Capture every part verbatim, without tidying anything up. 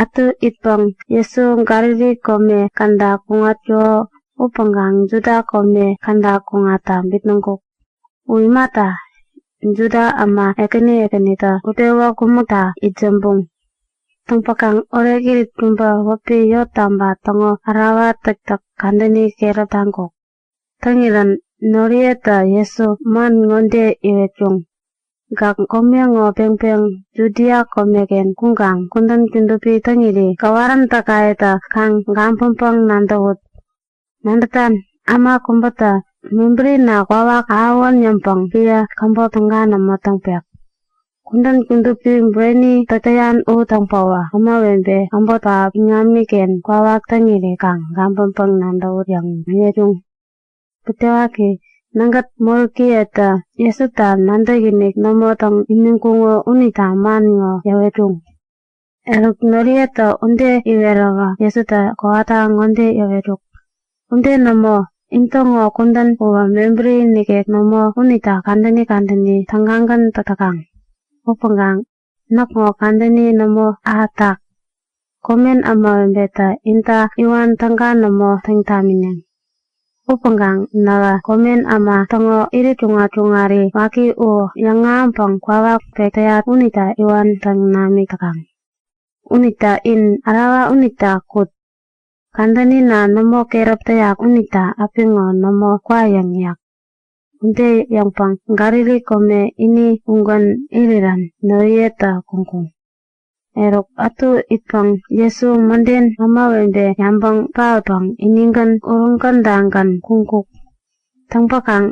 Ätu itpäŋ Jesu Galili kome käda kuŋatkuko upäŋkaŋ Juda kome käda kuŋatta bitnäŋkuk. U imata, Juda äma ekäni ekänitä utpewä kumäkta itsämbuŋ. Täŋpäkaŋ orekirit kubä wäpi Yot Taba täŋo ärawa täktäk kadäni keräp taŋkuk. Täŋirän noriyetä Jesu man ŋode iwetkuŋ; Gäk kome ŋo peŋpeŋ Judia komeken kuŋkaŋ kudän kudupi täŋiri gäwaräntäkayetä kaŋ gabäŋpäŋ nadäwut. Nadätan, äma kubätä mebärina kwawak ahäwän yäŋpäŋ piä käbop täga nämo täŋpek. Kudän kudupi bureni täk täyan u täŋpäwä ämawebe äbot pähap iŋamiken kwawak täŋiri kaŋ gabäŋpäŋ nadäwut yäŋ iwetkuŋ. Butewaki, nägät moräkiyetä Jesuta nadäkinik nämo täŋ imiŋkuŋo unita man ŋo yäwetkuŋ. Eruk noriyetä ude iweräwä Jesutä kowata ŋode yäwetkuk; Ude nämo! Intäŋo kudän uwä mebäri nikek nämo unita kadäni kadäni tägagän täk täkaŋ. Upäŋkaŋ näkŋo kadäni nämo ahätak. Komen ämawebetä inta iwan täga nämo täŋ tamineŋ. Upäŋkaŋ nähä komen äma täŋo irit kuŋat-kuŋari waki u yäŋahäŋpäŋ kwawak pek täyat unita iwan täŋ namik täkaŋ. Unita in ärawa unita kut. Kadänina nämo keräp täyak unita apiŋo nämo kwayäŋ yäk. Ude yäŋpäŋ Galili kome ini ugän irirän noriyetä kuŋkuŋ. Eruk ätu itpäŋ Jesu mäden ämawebe yabäŋ paotpäŋ inigän uruŋ kädagän kuŋkuk. Täŋpäkaŋ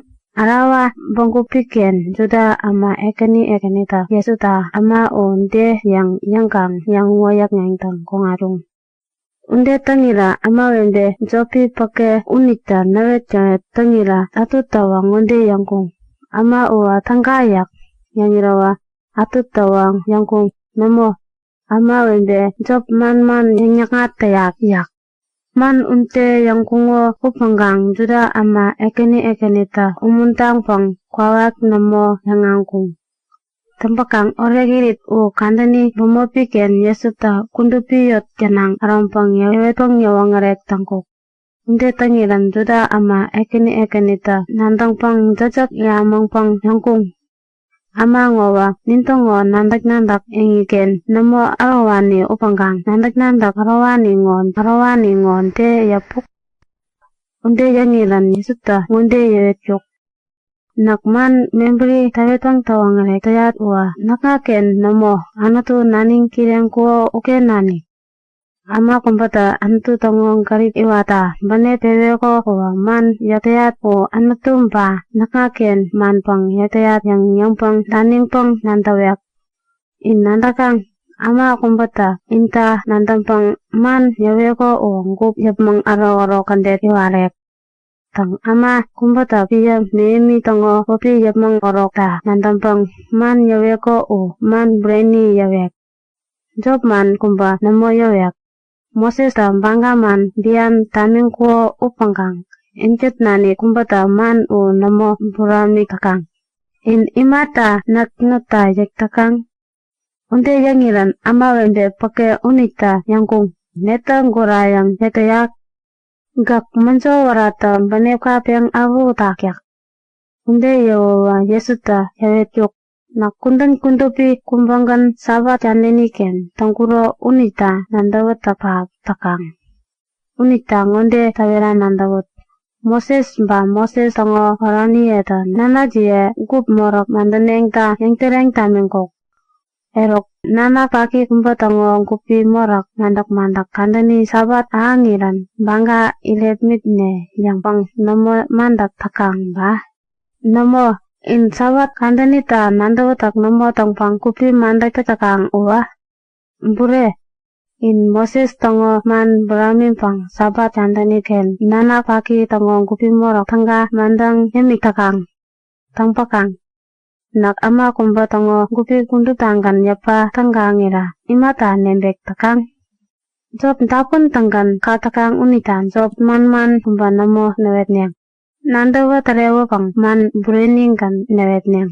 ärawa bägupi-ken Juda äma ekäni ekänitä Jesuta äma u de yäŋ yäŋkaŋ yäŋ-wäyäkŋeŋtäŋ kuŋatkuŋ. Ude täŋirä ämawebe jopi päke unitä näwetgäwet täŋirä ätutäwä ŋode yäŋkuŋ; Äma uwä täga yäk. Yäŋiräwä ätutäwä yäŋkuŋ; Nämo, ämawebe jop manman yäŋ-näkŋat täyak yäk. Man ude yäŋkuŋo upäŋkaŋ Juda äma ekäni ekänitä umuntaŋpäŋ kwawak nämo yäŋahäŋkuŋ. Täŋpäkaŋ orekirit u kadäni bämopi-ken Jesutä kudupi yot gänaŋ äroŋpäŋ yäwetpäŋ yäwoŋärek täŋkuk. Ude täŋirän Juda äma ekäni ekänitä nadäŋpäŋ jäkjäk yämäŋpäŋ yäŋkuŋ; Äma ŋowä nintäŋo nadäk-nadäk eŋiken nämo ärowani upäŋkaŋ nadäk-nadäk ärowani ŋo, ärowani ŋo de yäpuk? Ude yäŋirän Jesutä ŋode yäwetkuk; Näk man mebäri täwetpäŋ täwoŋärek täyat uwä näkŋaken nämo, Anutu naniŋ kireŋkuko uken nanik. Äma kubätä Anutu täŋo gärip iwatta bänep peweko uwä man yäk täyat u Anutu ba näkŋaken manpäŋ yäk täyat yäŋ yäŋpäŋ daniŋpäŋ nadäwek. In nadäkaŋ? Äma kubätä inta nadäŋpäŋ man yäweko uwä gup yäpmäŋ ärokärok kädet iwarek. Täŋ, äma kubätä piä mähemi täŋo wäpi yäpmäŋ ärokta nadäŋpäŋ man yäweko u man bureni yäwek. Jop man kubä nämo yäwek. Mosestä baga man bian tamiŋkuko upäŋkaŋ intäjukun nanik kubätä man u nämo buramik täkaŋ. In imata näk nutta yäk täkaŋ? Ude yäŋirän ämawebe päke unitä yäŋkuŋ; Netä gurayäŋ yäk täyak? Gäk mäjo wäratä bänepka peŋ awähutak yäk. Ude yäwäwä Jesutä yäwetkuk; Näk kudän kudupi kubägän Sabat kadäni-ken täŋkuro unita nadäwätäk pähap täkaŋ. Unita ŋode täwera nadäwut; Moses ba Moses täŋo oraniyetä nanajiye gup moräk madäneŋta yäŋtäreŋ tamiŋkuk. Eruk, nanak paki kubä täŋo gupi moräk nadäk-nadäk kadäni Sabat ahäŋirän baga irepmitne yäŋpäŋ nämo madäk täkaŋ ba? Nämo, in Sabat kadänita nadäwätäk nämo täŋpäŋ gupi madäk täk täkaŋ uwä? Bureni, in Moses täŋo man buramiŋpäŋ Sabat kadäni-ken nanak paki täŋo gupi moräk täga madäŋ yämik täkaŋ. Täŋpäkaŋ näk äma kubä täŋo gupi kuduptagän yäpa tägaŋira imata nebek täkaŋ? Jop dapun-tägän kak täkaŋ unita jop manman kubä nämo näwetneŋ. Nadäwä tärewäpäŋ man burenigän näwetneŋ.